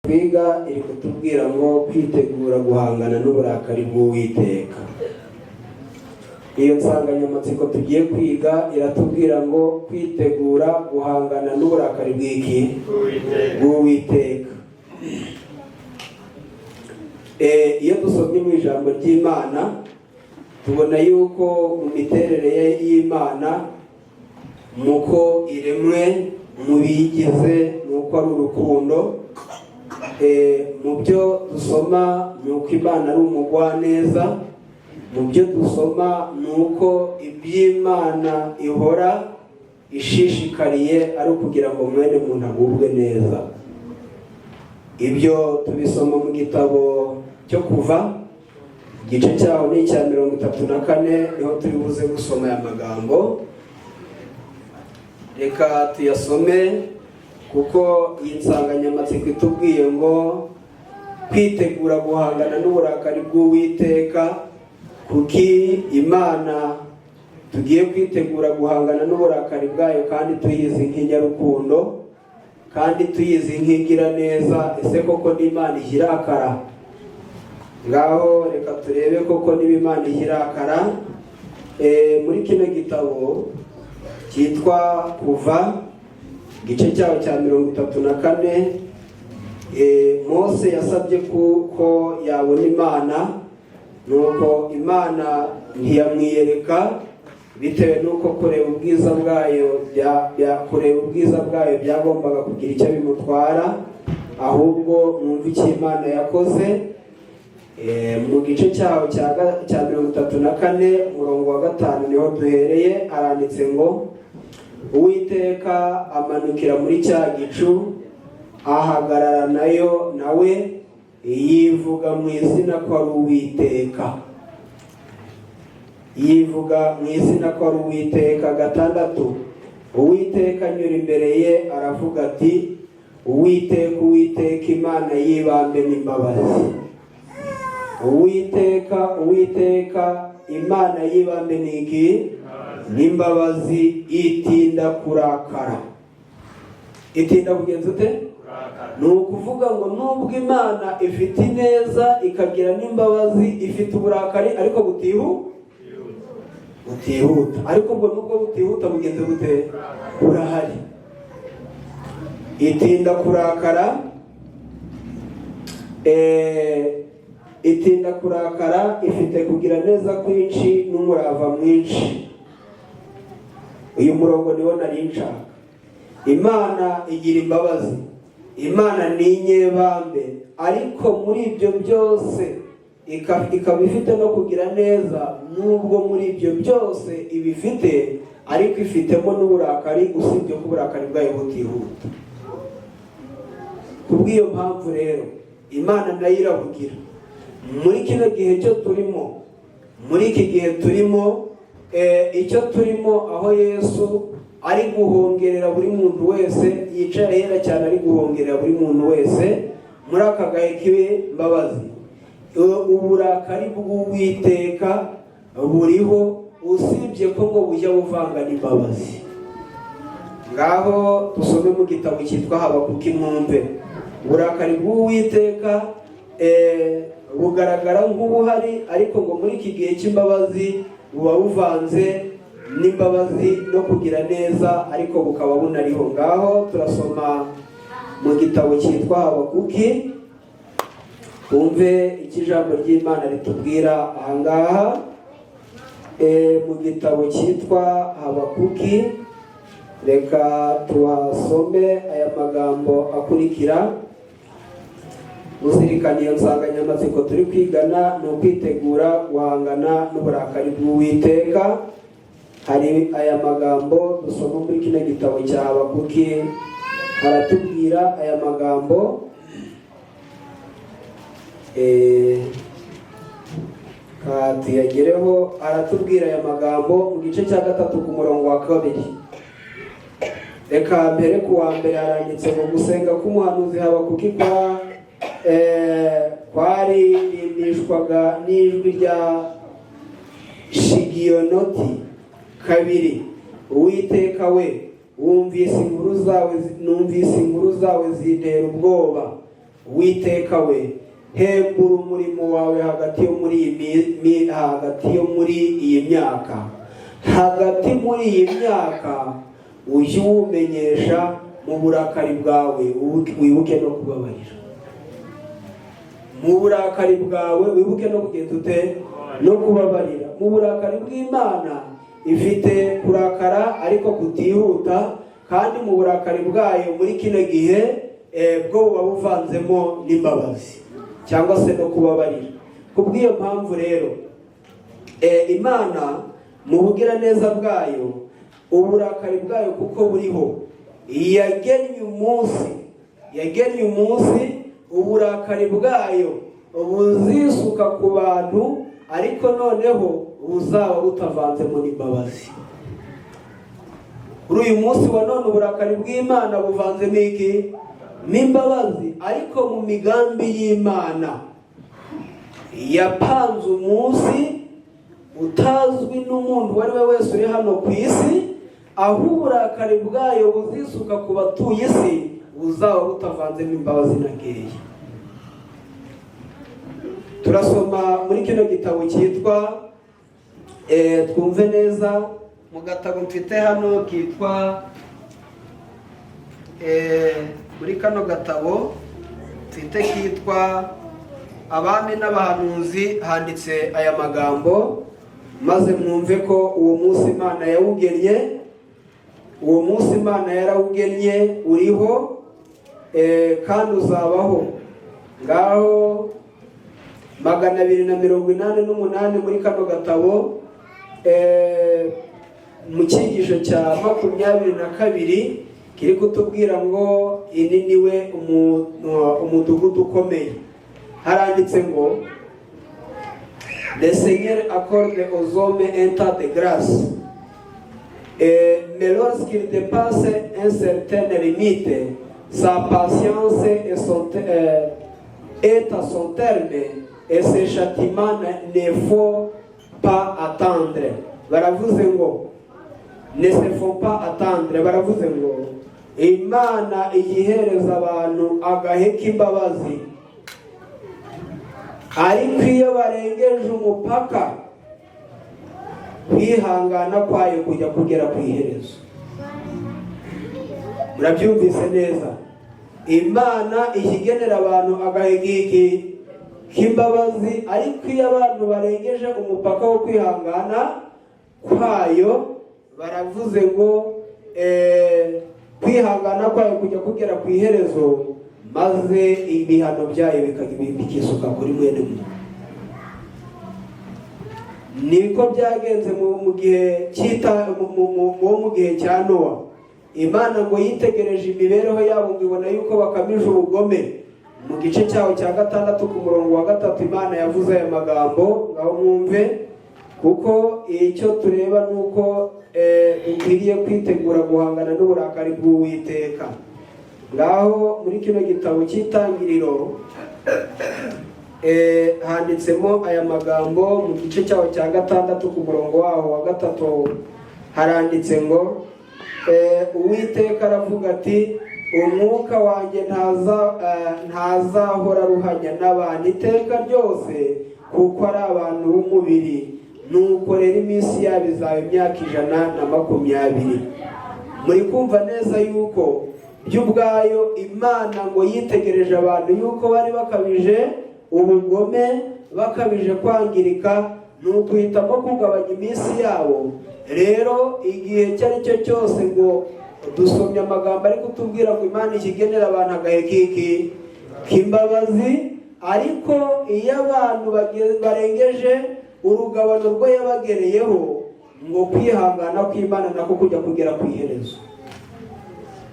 Twiga iri kutubwira ngo kwitegura guhangana n'uburakari bw'Uwiteka. Iyo nsanganyamatsiko tugiye kwiga iratubwira ngo kwitegura guhangana n'uburakari bw'iki? Bw'Uwiteka. Iyo dusomye mu ijambo ry'Imana, tubona yuko mu miterere y'Imana, muko iremwe, mu biyigize, ni uko ari urukundo. Mu byo dusoma ni uko Imana ari umugwaneza. Mu byo dusoma ni uko iby'Imana ihora ishishikariye ari ukugira ngo mwene muntu agubwe neza. Ibyo tubisoma mu gitabo cyo Kuva, igice cyaho ni icya 34, niho turi buze gusoma aya magambo. Reka tuyasome, kuko iyi nsanganyamatsiko itubwiye ngo kwitegura guhangana n'uburakari bw'Uwiteka. Kuki Imana tugiye kwitegura guhangana n'uburakari bwayo kandi tuyizi nk'inyarukundo, kandi tuyizi nk'igira neza? Ese koko n'Imana irakara? Ngaho reka turebe koko niba Imana irakara. Muri kino gitabo cyitwa Kuva, igice cyaho cya 34, Mose yasabye ko yabona Imana, nuko Imana ntiyamwiyereka, bitewe n'uko kureba ubwiza bwayo byagombaga kugira icyo bimutwara. Ahubwo mwumve icyo Imana yakoze. Mu gice cyaho cya 34, umurongo wa 5, niho duhereye. Aranditse ngo: "Uwiteka amanukira muri cya gicu, ahagarara nayo, nawe yivuga mu izina ko ari Uwiteka." Yivuga mu izina ko ari Uwiteka. 6: "Uwiteka anyura imbere ye, aravuga ati: Uwiteka, Uwiteka, Imana y'ibambe n'imbabazi, Uwiteka, Uwiteka, Imana y'ibambe n'iki? N'imbabazi, itinda kurakara." Itinda kugenza ute? Ni ukuvuga ngo nubwo Imana ifite ineza, ikagira n'imbabazi, ifite uburakari, ariko butihuta. Ariko ubwo nubwo butihuta, bugenze gute? Burahari. Itinda kurakara, itinda kurakara, ifite kugira neza kwinshi n'umurava mwinshi. Uyu murongo niwo nari nshaka. Imana igira imbabazi, Imana ni inyebambe, ariko muri ibyo byose ikaba ifite no kugira neza. Nubwo muri ibyo byose ibifite, ariko ifitemo n'uburakari, usibye ko uburakari bwayo butihuta. Kubw'iyo mpamvu rero, Imana nayo irabugira. Muri kino gihe cyo turimo, muri iki gihe turimo, icyo turimo, aho Yesu ari guhongerera buri muntu wese, yicaye ahera cyane, ari guhongerera buri muntu wese muri aka gahe k'imbabazi. Uburakari bw'Uwiteka buriho, usibye ko ngo bujya buvanga n'imbabazi. Ngaho dusome mu gitabo cyitwa Habakuki, mwumve. Uburakari bw'Uwiteka bugaragara nk'ubuhari, ariko ngo muri iki gihe cy'imbabazi buba buvanze n'imbabazi no kugira neza, ariko bukaba bunariho. Ngaho turasoma mu gitabo cyitwa Habakuki, twumve icyo ijambo ry'Imana ritubwira ahangaha. Mu gitabo cyitwa Habakuki, reka tuhasome aya magambo akurikira. Uzirikana iyo nsanganyamatsiko turi kwigana ni ukwitegura guhangana n'uburakari bw'Uwiteka. Hari aya magambo dusoma muri kino gitabo cya Habakuki, haratubwira aya magambo. Ka tuyagereho. Aratubwira aya magambo mu gice cya 3, ku murongo wa 2. Reka mbere ku wa mbere, haranditse ngo: "Gusenga k'umuhanuzi Habakuki kwaririmbishwaga n'ijwi rya Shigiyonoti. 2: Uwiteka we, wumvise inkuru zawe, numvise inkuru zawe zintera ubwoba." Uwiteka we, hembura umurimo wawe hagati yo muri iyi myaka, hagati muri iyi myaka ujye uwumenyesha mu burakari bwawe, wibuke no kubabarira. Mu burakari bwawe wibuke no kugenda ute? No kubabarira. Mu burakari bw'Imana, ifite kurakara ariko kutihuta, kandi mu burakari bwayo muri kino gihe bwo buba buvanzemo n'imbabazi cyangwa se no kubabarira. Kubw'iyo mpamvu rero, Imana mu bugiraneza bwayo, uburakari bwayo kuko buriho, yagennye umunsi, yagennye umunsi uburakari bwayo buzisuka ku bantu, ariko noneho buzaba butavanzemo n'imbabazi. Kuri uyu munsi wa none uburakari bw'Imana buvanzemo iki? N'imbabazi. Ariko mu migambi y'Imana yapanze umunsi utazwi n'umuntu uwo ari we wese uri hano ku isi, aho uburakari bwayo buzisuka ku batuye isi buzaba butavanzemo imbabazi na nkeya. Turasoma muri kino gitabo cyitwa twumve neza, mu gatabo mfite hano kitwa muri kano gatabo mfite kitwa Abami n'Abahanuzi, handitse aya magambo, maze mwumve ko uwo munsi Imana yawugennye. Uwo munsi Imana yarawugennye, uriho kandi uzabaho. Ngaho 288 muri kano gatabo, mu cyigisho cya 22, kiri kutubwira ngo ini niwe umudugudu ukomeye, haranditse ngo: "Le Seigneur accorde aux hommes un temps de grâce. Et, mais lorsqu'il dépasse une certaine limite, sa patience est à son terme et ses châtiments ne faut pas attendre." Baravuze ngo ne se font pas attendre. Baravuze ngo Imana igihereza abantu agahe k'imbabazi, ariko iyo barengeje umupaka, kwihangana kwayo kujya kugera ku iherezo. Murabyumvise neza? Imana ikigenera abantu agahe k'iki? K'imbabazi. Ariko iyo abantu barengeje umupaka wo kwihangana kwayo, baravuze ngo kwihangana kwayo kujya kugera ku iherezo, maze ibihano byayo bikisuka kuri mwene muntu. Niko byagenze mu gihe cyita mu gihe cya Nowa. Imana ngo yitegereje imibereho yabo, ngo ibona yuko bakamije ubugome. Mu gice cyaho cya 6 ku murongo wa 3, Imana yavuze aya magambo. Ngaho mwumve, kuko icyo tureba ni uko dukwiriye kwitegura guhangana n'uburakari bw'Uwiteka. Ngaho muri kino gitabo cy'Itangiriro handitsemo aya magambo. Mu gice cyaho cya 6 ku murongo waho wa 3, haranditse ngo Uwiteka aravuga ati: "Umwuka wanjye ntazahora aruhanya n'abantu iteka ryose, kuko ari abantu b'umubiri. Nuko rero iminsi yabo izaba imyaka 120." Muri kumva neza yuko by'ubwayo Imana ngo yitegereje abantu yuko bari bakabije ubugome, bakabije kwangirika, ni ukuhitamo kugabanya iminsi yabo. Rero igihe icyo ari cyo cyose, ngo dusomye amagambo ari kutubwira ngo Imana ikigenera abantu agahe kiki? K'imbabazi. Ariko iyo abantu barengeje urugabano rwo yabagereyeho, ngo kwihangana kw'Imana nako kujya kugera ku iherezo,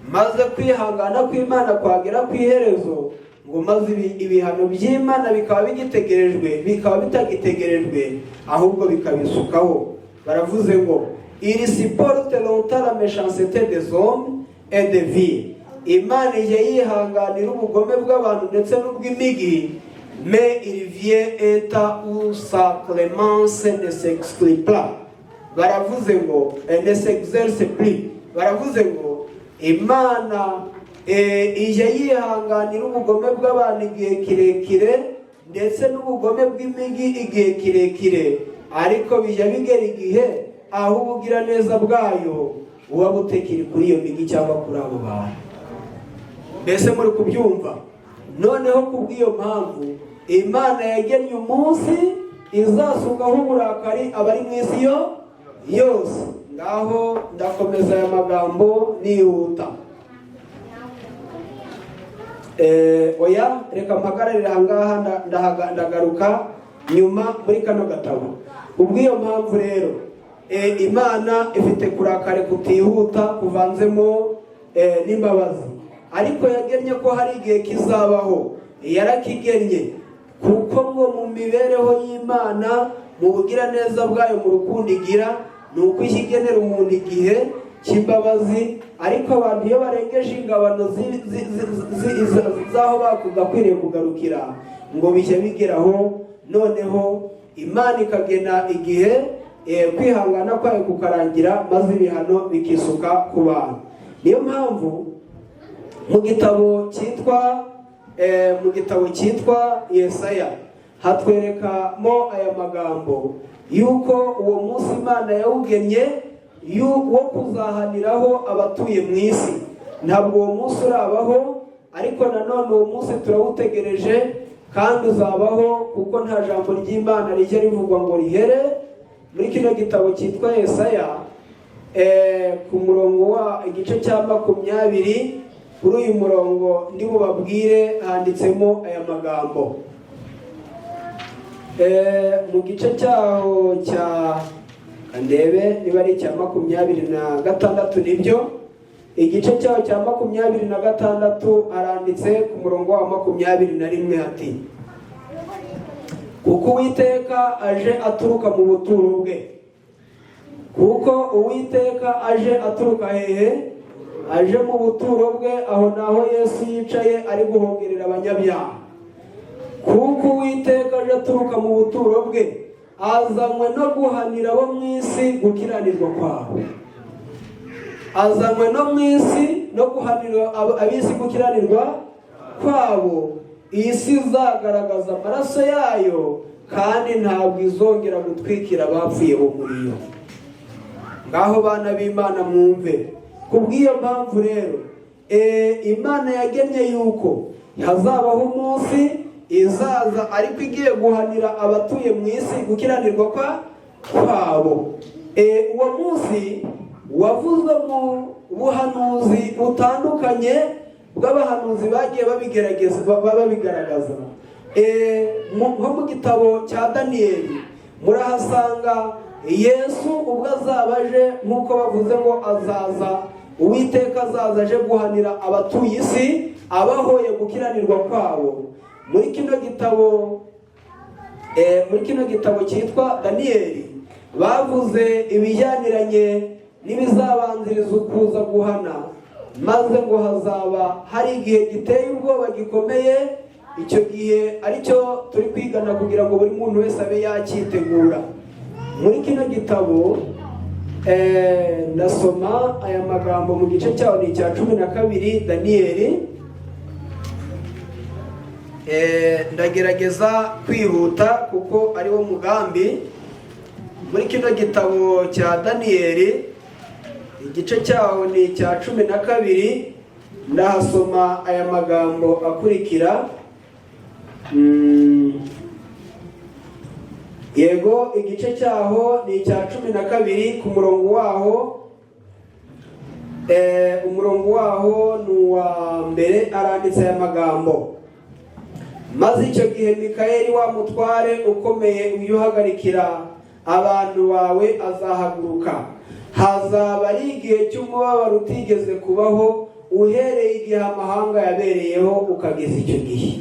maze kwihangana kw'Imana kwagera ku iherezo, ngo maze ibihano by'Imana bikaba bigitegerejwe, bikaba bitagitegerejwe, ahubwo bikabisukaho. Baravuze ngo il supporte longtemps la méchanceté des hommes et des villes. Imana ijya yihanganira ubugome bw'abantu ndetse n'ubw'imigi. Mais il vient un temps où sa clémence ne s'exclut pas. Baravuze ngo ne s'exerce plus. Baravuze ngo Imana Ijya yihanganira ubugome bw'abantu igihe kirekire, ndetse n'ubugome bw'imigi igihe kirekire, ariko bijya bigera igihe aho ubugiraneza bwayo buba butekiri kuri iyo migi cyangwa kuri abo bantu. Mbese muri kubyumva? Noneho kubw'iyo mpamvu Imana yagennye umunsi izasukaho uburakari abari mu isi yo yose. Ngaho ndakomeza aya magambo nihuta. Oya, reka mpagararire ahangaha, ndagaruka nyuma muri kano gatabo. Ubw'iyo mpamvu rero, Imana ifite kurakare kutihuta kuvanzemo n'imbabazi, ariko yagennye ko hari igihe kizabaho. Yarakigennye kuko ngo mu mibereho y'Imana, mu bugiraneza bwayo, mu rukundo igira, ni uko ijya igenera umuntu igihe cy'imbabazi. Ariko abantu iyo barengeje ingabano z'aho bagakwiriye kugarukira, ngo bijya bigeraho noneho Imana ikagena igihe, kwihangana kwayo kukarangira, maze ibihano bikisuka ku bantu. Niyo mpamvu mu gitabo cyitwa Yesaya hatwerekamo aya magambo yuko uwo munsi Imana yawugennye wo kuzahaniraho abatuye mu isi. Ntabwo uwo munsi urabaho, ariko nanone uwo munsi turawutegereje kandi uzabaho, kuko nta jambo ry'Imana rijya rivugwa ngo rihere. Muri kino gitabo cyitwa Yesaya, ku murongo wa igice cya 20, kuri uyu murongo ndi bubabwire, handitsemo aya magambo. Mu gice cyaho cya, ndebe niba ari icya 26, nibyo, igice cyaho cya 26, aranditse ku murongo wa 21 ati: "Kuko Uwiteka aje aturuka mu buturo bwe." Kuko Uwiteka aje aturuka hehe? Aje mu buturo bwe. Aho naho Yesu yicaye ari guhongerera abanyabyaha. "Kuko Uwiteka aje aturuka mu buturo bwe, azanywe no guhanira abo mu isi gukiranirwa kwabo." Azanywe no mu isi no guhanira ab'isi gukiranirwa kwabo. Iyi si izagaragaza amaraso yayo, kandi ntabwo izongera gutwikira abapfuye bo muri yo. Ngaho bana b'Imana, mwumve. Ku bw'iyo mpamvu rero, Imana yagennye yuko hazabaho umunsi izaza ariko igiye guhanira abatuye mu isi gukiranirwa kwabo. Uwo munsi wavuzwe mu buhanuzi butandukanye bw'abahanuzi bagiye babigerageza, babigaragaza. Nko mu gitabo cya Daniyeli murahasanga Yesu ubwo azaba aje, nk'uko bavuze ngo azaza, Uwiteka azaza aje guhanira abatuye isi abahoye gukiranirwa kwabo. Muri kino gitabo cyitwa Daniyeli bavuze ibijyaniranye n'ibizabanziriza ukuza guhana, maze ngo hazaba hari igihe giteye ubwoba gikomeye. Icyo gihe aricyo turi kwigana kugira ngo buri muntu wese abe yacyitegura. Muri kino gitabo, ndasoma aya magambo mu gice cyaho ni icya 12, Daniyeli. Ndagerageza kwihuta kuko ari wo mugambi. Muri kino gitabo cya Daniyeli, igice cyaho ni icya 12, ndahasoma aya magambo akurikira. Yego, igice cyaho ni icya 12, ku murongo waho, umurongo waho ni uwa mbere, aranditse aya magambo: "Maze icyo gihe Mikayeli, wa mutware ukomeye uhagarikira abantu bawe, azahaguruka. Hazaba ari igihe cy'umubabaro utigeze kubaho uhereye igihe amahanga yabereyeho ukageza icyo gihe."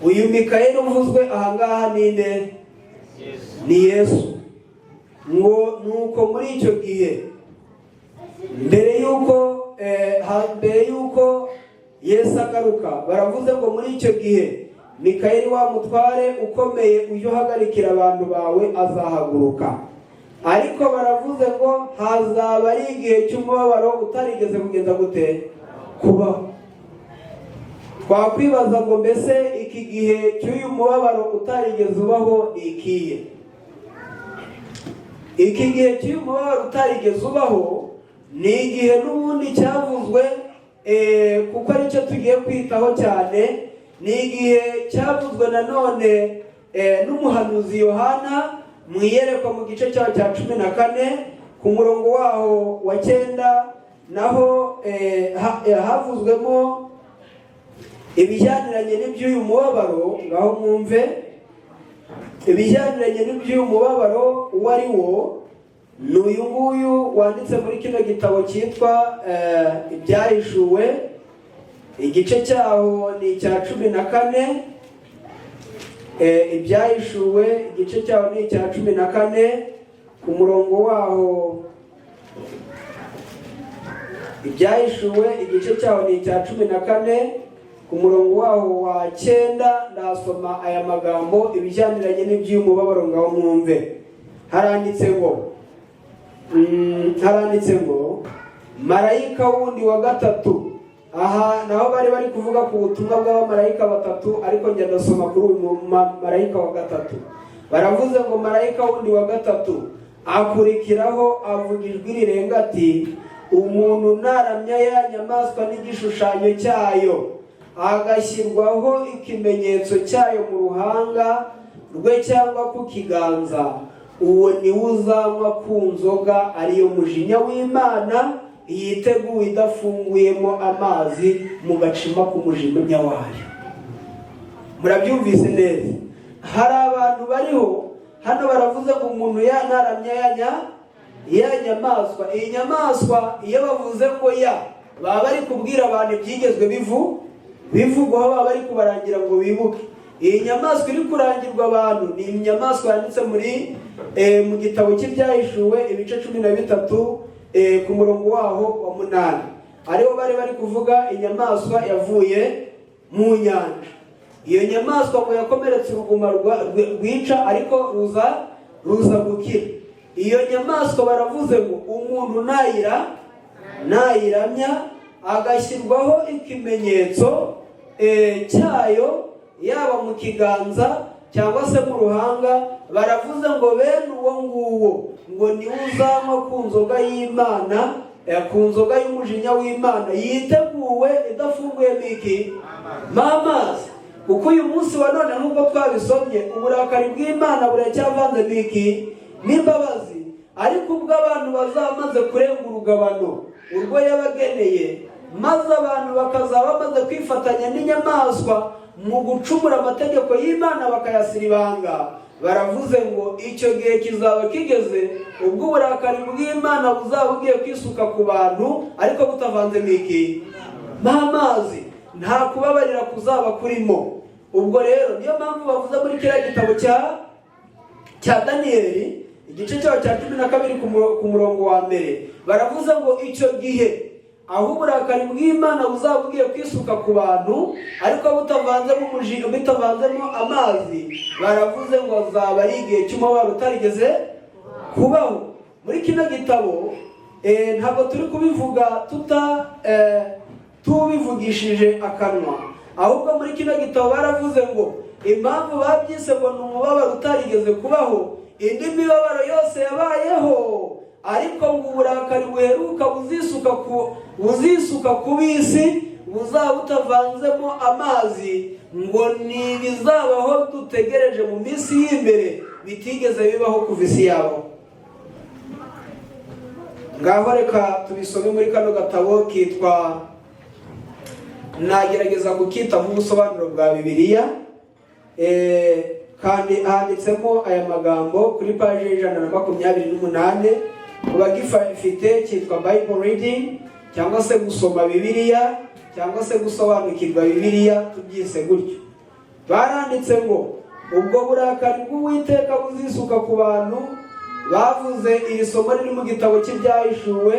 Uyu Mikayeli uvuzwe ahangaha ninde? Ni Yesu. Ngo nuko muri icyo gihe, mbere y'uko Yesu agaruka, baravuze ngo muri icyo gihe Mikayeli, wa mutware ukomeye ujya uhagarikira abantu bawe, azahaguruka. Ariko baravuze ngo hazaba ari igihe cy'umubabaro utarigeze kugeza gute? Kubaho. Twakwibaza ngo mbese iki gihe cy'uyu mubabaro utarigeze ubaho ni ikihe? Iki gihe cy'uyu mubabaro utarigeze ubaho ni igihe n'ubundi cyavuzwe, kuko aricyo tugiye kwitaho cyane. Ni igihe cyavuzwe nanone n'umuhanuzi Yohana mu iyerekwa, mu gice cyaho cya 14, ku murongo waho wa 9. Naho havuzwemo ibijyaniranye n'iby'uyu mubabaro. Ngaho mwumve ibijyaniranye n'iby'uyu mubabaro uwo ari wo. Ni uyu nguyu wanditse muri kino gitabo cyitwa Ibyahishuwe, igice cyaho ni icya 14. Ibyahishuwe, igice cyaho ni icya 14, ku murongo waho. Ibyahishuwe, igice cyaho ni icya 14, ku murongo waho wa 9. Ndasoma aya magambo, ibijyaniranye n'iby'uyu mubabaro. Ngaho mwumve. Haranditse ngo marayika wundi wa gatatu. Aha naho bari bari kuvuga ku butumwa bw'abamarayika batatu, ariko njya ndasoma kuri uyu marayika wa gatatu. Baravuze ngo marayika wundi wa gatatu akurikiraho, avuga ijwi rirenga ati: "Umuntu naramya ya nyamaswa n'igishushanyo cyayo, agashyirwaho ikimenyetso cyayo mu ruhanga rwe cyangwa ku kiganza, uwo niwe uzanywa ku nzoga ariyo mujinya w'Imana yiteguye, idafunguyemo amazi, mu gacima k'umujinya wayo." Murabyumvise neza? Hari abantu bariho hano. Baravuze ngo umuntu naramya ya nyamaswa. Iyi nyamaswa, iyo bavuze ngo ya, baba bari kubwira abantu ibyigezwe bivugwaho, baba bari kubarangira ngo bibuke. Iyi nyamaswa iri kurangirwa abantu ni inyamaswa yanditse mu gitabo cy'Ibyahishuwe, ibice 13, ku murongo waho wa 8, aribo bari bari kuvuga inyamaswa yavuye mu nyanja. Iyo nyamaswa ngo yakomeretse uruguma rwica, ariko ruza gukira. Iyo nyamaswa, baravuze ngo umuntu nayiramya, agashyirwaho ikimenyetso cyayo, yaba mu kiganza cyangwa se mu ruhanga, baravuze ngo bene uwo nguwo ngo niwe uzanywa ku nzoga y'Imana, ku nzoga y'umujinya w'Imana yiteguwe, idafunguyemo iki? Amazi. Kuko uyu munsi wa none, nk'uko twabisomye, uburakari bw'Imana buracyavanzemo iki? N'imbabazi. Ariko ubwo abantu bazaba bamaze kurenga urugabano urwo yabageneye, maze abantu bakazaba bamaze kwifatanya n'inyamaswa mu gucumura amategeko y'Imana bakayasiribanga, baravuze ngo icyo gihe kizaba kigeze ubwo uburakari bw'Imana buzaba bugiye kwisuka ku bantu, ariko butavanzemo iki? N'amazi. Nta kubabarira kuzaba kurimo. Ubwo rero niyo mpamvu bavuze muri kiriya gitabo cya Daniyeli, igice cyaho cya 12, ku murongo wa 1, baravuze ngo icyo gihe aho uburakari bw'Imana buzaba bugiye kwisuka ku bantu, ariko butavanzemo umujinya, bitavanzemo amazi, baravuze ngo azaba ari igihe cy'umubabaro utarigeze kubaho. Muri kino gitabo, ntabwo turi kubivuga tubivugishije akanwa, ahubwo muri kino gitabo baravuze ngo impamvu babyise ngo ni umubabaro utarigeze kubaho, indi mibabaro yose yabayeho, ariko ngo uburakari buheruka buzisuka ku b'isi buzaba butavanzemo amazi, ngo ni ibizabaho dutegereje mu minsi y'imbere bitigeze bibaho kuva isi yabo. Ngaho reka tubisome muri kano gatabo kitwa, nagerageza kukita nk'ubusobanuro bwa Bibiliya. Kandi handitsemo aya magambo kuri paji 128 ku bagifite, cyitwa Bible Reading, cyangwa se gusoma Bibiliya, cyangwa se gusobanukirwa Bibiliya, tubyise gutyo. Baranditse ngo ubwo burakari bw'Uwiteka buzisuka ku bantu bavuze. Iri somo riri mu gitabo cy'Ibyahishuwe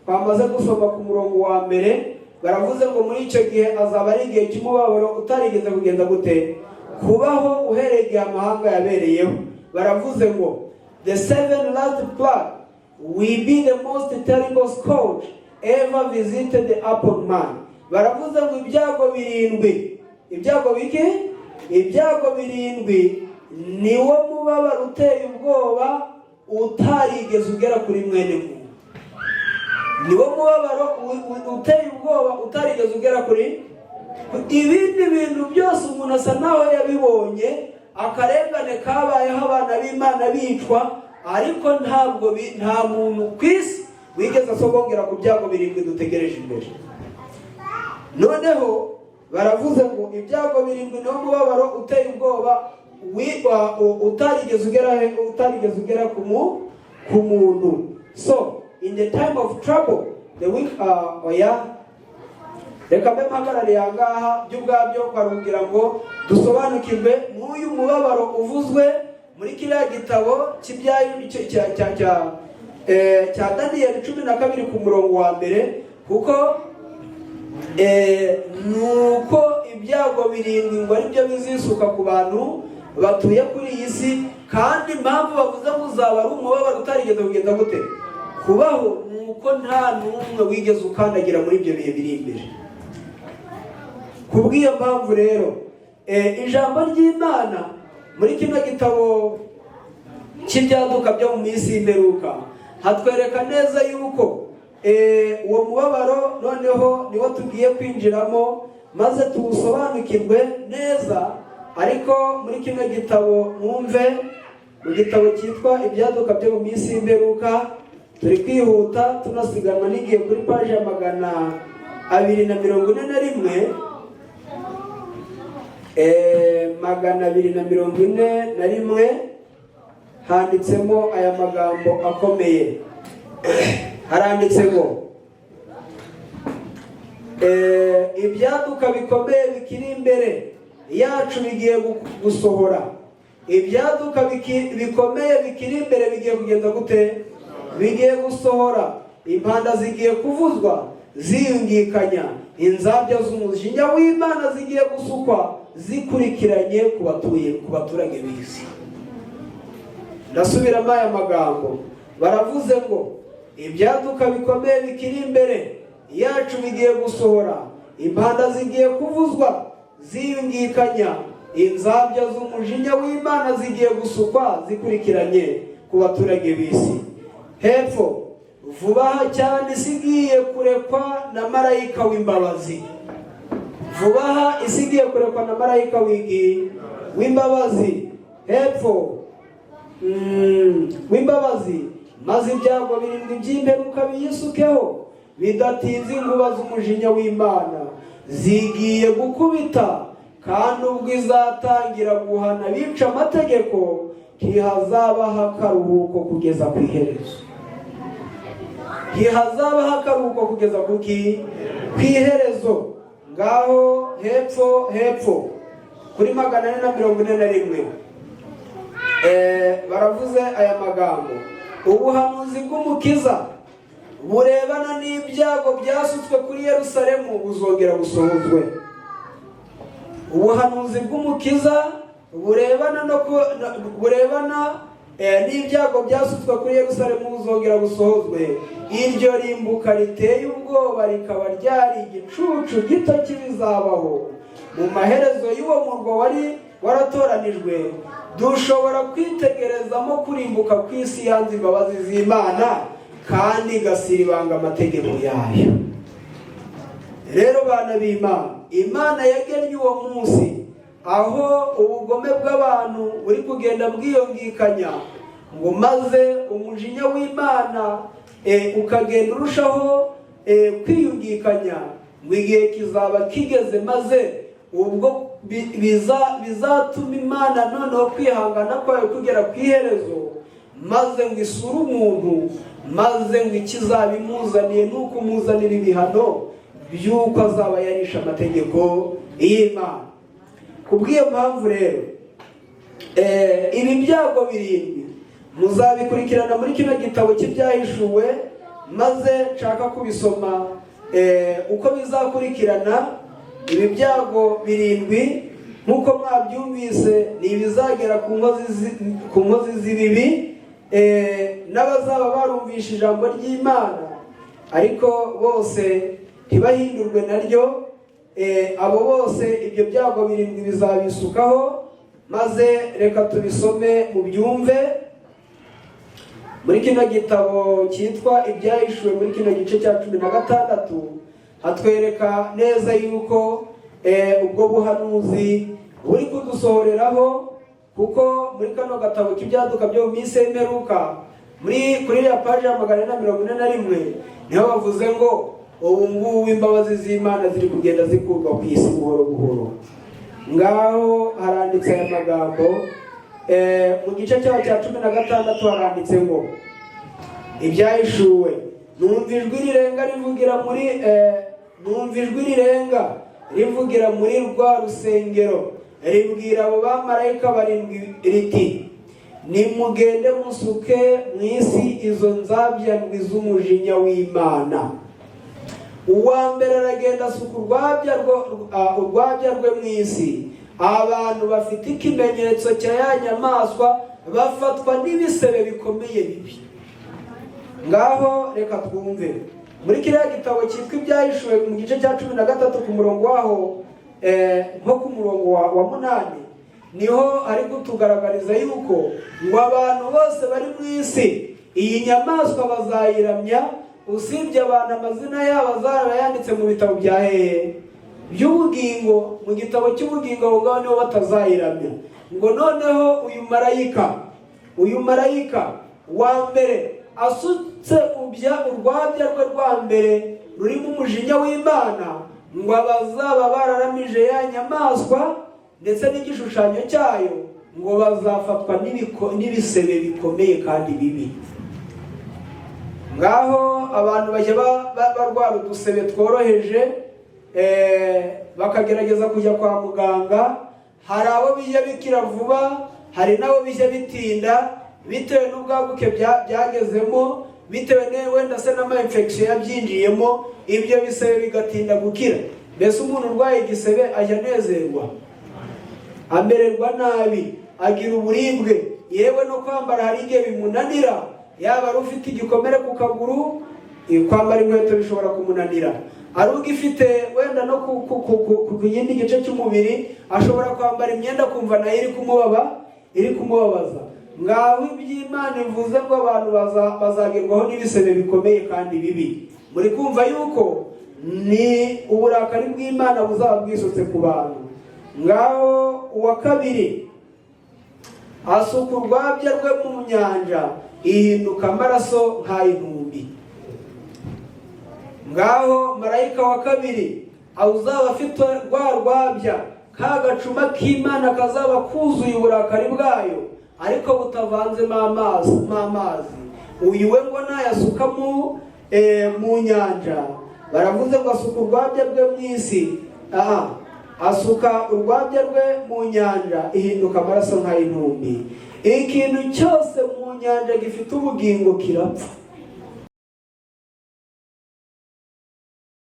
twamaze gusoma ku murongo wa 1. Baravuze ngo muri icyo gihe azaba ari igihe cy'umubabaro utarigeze kugenda gute? Kubaho uhereye igihe amahanga yabereyeho. Baravuze ngo the seven last plague will be the most terrible scourge ever visited upon man. Baravuze ngo ibyago birindwi, ibyago biki? Ibyago birindwi niwo mubabaro uteye ubwoba utarigeze ugera kuri mwene muntu. Niwo mubabaro uteye ubwoba utarigeze ugera kuri. Ibindi bintu byose umuntu asa naho yabibonye, akarengane kabayeho, abana b'Imana bicwa, ariko ntabwo nta muntu ku isi wigeze asogongera ku byago birindwi dutegereje imbere. Noneho baravuze ngo ibyago birindwi niwo mubabaro uteye ubwoba utarigeze ugera utarigeze ugera ku muntu. So in the time of trouble the weak, oya, reka mbe mpagarariye aha ngaha. By'ubwabyo kugira ngo dusobanukirwe n'uyu mubabaro uvuzwe muri kiriya gitabo cy'ibyayo cya Daniyeli 12 ku murongo wa mbere, kuko ni uko ibyago birindwi ngo aribyo bizisuka ku bantu batuye kuri iyi si. Kandi impamvu bavuze ngo uzaba ari umubabaro utarigeze kugenda gute kubaho, ni uko nta n'umwe wigeze ukandagira muri ibyo bihe biri imbere. Ku bw'iyo mpamvu rero, ijambo ry'Imana muri kino gitabo cy'Ibyaduka byo mu minsi y'imperuka hatwereka neza yuko uwo mubabaro noneho niwo tugiye kwinjiramo maze tuwusobanukirwe neza. Ariko muri kino gitabo, mwumve, mu gitabo cyitwa Ibyaduka byo mu minsi y'imperuka, turi kwihuta tunasiganwa n'igihe, kuri paji ya 241, 241, handitsemo aya magambo akomeye. Haranditse ngo ibyaduka bikomeye bikiri imbere yacu bigiye gusohora. Ibyaduka bikomeye bikiri imbere bigiye kugenda gute? Bigiye gusohora. Impanda zigiye kuvuzwa ziyungikanya, inzabya z'umujinya w'Imana zigiye gusukwa zikurikiranye ku batuye, ku baturage b'isi. Ndasubiramo aya magambo. Baravuze ngo ibyaduka bikomeye bikiri imbere yacu bigiye gusohora, impanda zigiye kuvuzwa ziyungikanya, inzabya z'umujinya w'Imana zigiye gusukwa zikurikiranye ku baturage b'isi. Hepfo: vuba aha cyane isi igiye kurekwa na marayika w'imbabazi. Vuba aha isi igiye kurekwa na marayika w'imbabazi. Hepfo, w'imbabazi, maze ibyago birindwi by'imperuka biyisukeho bidatinze. Inkuba z'umujinya w'Imana zigiye gukubita, kandi ubwo izatangira guhana bica amategeko, ntihazabaho akaruhuko kugeza ku iherezo. Ntihazabaho akaruhuko kugeza ku iherezo. Ngaho hepfo, hepfo kuri 441, baravuze aya magambo: ubuhanuzi bw'Umukiza burebana n'ibyago byasutswe kuri Yerusalemu buzongera busohozwe. Ubuhanuzi bw'Umukiza burebana no burebana n'ibyago byasutswe kuri Yerusalemu buzongera busohozwe, iryo rimbuka riteye ubwoba rikaba ryari igicucu gito cy'ibizabaho mu maherezo y'uwo murwa wari waratoranijwe. Dushobora kwitegerezamo kurimbuka kw'isi yanze imbabazi z'Imana kandi igasiribanga amategeko yayo. Rero bana b'Imana, Imana yagennye uwo munsi aho ubugome bw'abantu buri kugenda bwiyongikanya, ngo maze umujinya w'Imana ukagenda urushaho kwiyungikanya, ngo igihe kizaba kigeze maze ubwo bizatuma Imana noneho kwihangana kwayo kugera ku iherezo, maze ngo isure umuntu, maze ngo ikizaba imuzaniye ni uko umuzanira ibihano by'uko azaba yarishe amategeko y'Imana. Ku bw'iyo mpamvu rero, ibi byago birindwi muzabikurikirana muri kino gitabo cy'Ibyahishuwe, maze nshaka kubisoma uko bizakurikirana. Ibi byago birindwi, nk'uko mwabyumvise, ni ibizagera ku nkozi z'ibibi n'abazaba barumvishe ijambo ry'Imana, ariko bose ntibahindurwe naryo. Abo bose ibyo byago birindwi bizabisukaho. Maze reka tubisome mubyumve muri kino gitabo cyitwa Ibyahishuwe. Muri kino gice cya 16 hatwereka neza yuko ubwo buhanuzi buri kudusohoreraho, kuko muri kano gatabo k'ibyaduka byo mu minsi y'imperuka, kuri iriya paji ya 441, niho bavuze ngo ubu ngubu imbabazi z'Imana ziri kugenda zikurwa ku isi buhoro buhoro. Ngaho haranditse aya magambo. Mu gice cyaho cya 16 haranditse ngo: Ibyahishuwe, numva ijwi rirenga rivugira muri rwa rusengero, ribwira abo bamarayika barindwi riti: "Nimugende musuke mu isi izo nzabya ndwi z'umujinya w'Imana." Uwa mbere aragenda asuka urwabya rwe mu isi. Abantu bafite ikimenyetso cya ya nyamaswa bafatwa n'ibisebe bikomeye bibi. Ngaho reka twumve muri kiriya gitabo cyitwa Ibyahishuwe, mu gice cya 13, ku murongo waho, nko ku murongo wa 8, niho ari kutugaragariza yuko ngo abantu bose bari mu isi iyi nyamaswa bazayiramya, usibye abantu amazina yabo azaba yanditse mu bitabo bya hehe? By'ubugingo, mu gitabo cy'ubugingo. Abo ngabo nibo batazayiramya. Ngo noneho uyu marayika wa mbere asutse urwabya rwe rwa mbere rurimo umujinya w'Imana, ngo abazaba bararamije ya nyamaswa ndetse n'igishushanyo cyayo ngo bazafatwa n'ibisebe bikomeye kandi bibi. Ngaho abantu bajya barwara udusebe tworoheje, bakagerageza kujya kwa muganga. Hari abo bijya bikira vuba, hari n'abo bijya bitinda bitewe n'ubwaguke byagezemo, bitewe wenda se n'ama infection yabyinjiyemo, ibyo bisebe bigatinda gukira. Mbese umuntu urwaye igisebe ajya anezerwa? Amererwa nabi, agira uburibwe, yewe no kwambara hari igihe bimunanira. Yaba ari ufite igikomere ku kaguru, kwambara inkweto bishobora kumunanira. Ari ugifite wenda no ku kindi gice cy'umubiri, ashobora kwambara imyenda akumva nayo iri kumubabaza. Ngaho iby'Imana ivuze ngo abantu bazagerwaho n'ibisebe bikomeye kandi bibi. Muri kumva yuko ni uburakari bw'Imana buzaba bwisutse ku bantu. Ngaho uwa kabiri asuka urwabya rwe mu nyanja, ihinduka amaraso nk'ay'intumbi. Ngaho marayika wa kabiri uzaba afite rwa rwabya, ka gacuma k'Imana kazaba kuzuye uburakari bwayo ariko butavanzemo amazi, uyu we ngo nayasuka mu nyanja, baravuze ngo asuka urwabya rwe mu isi, aha asuka urwabya rwe mu nyanja, ihinduka amaraso nk'ay'intumbi. Ikintu cyose mu nyanja gifite ubugingo kirapfa.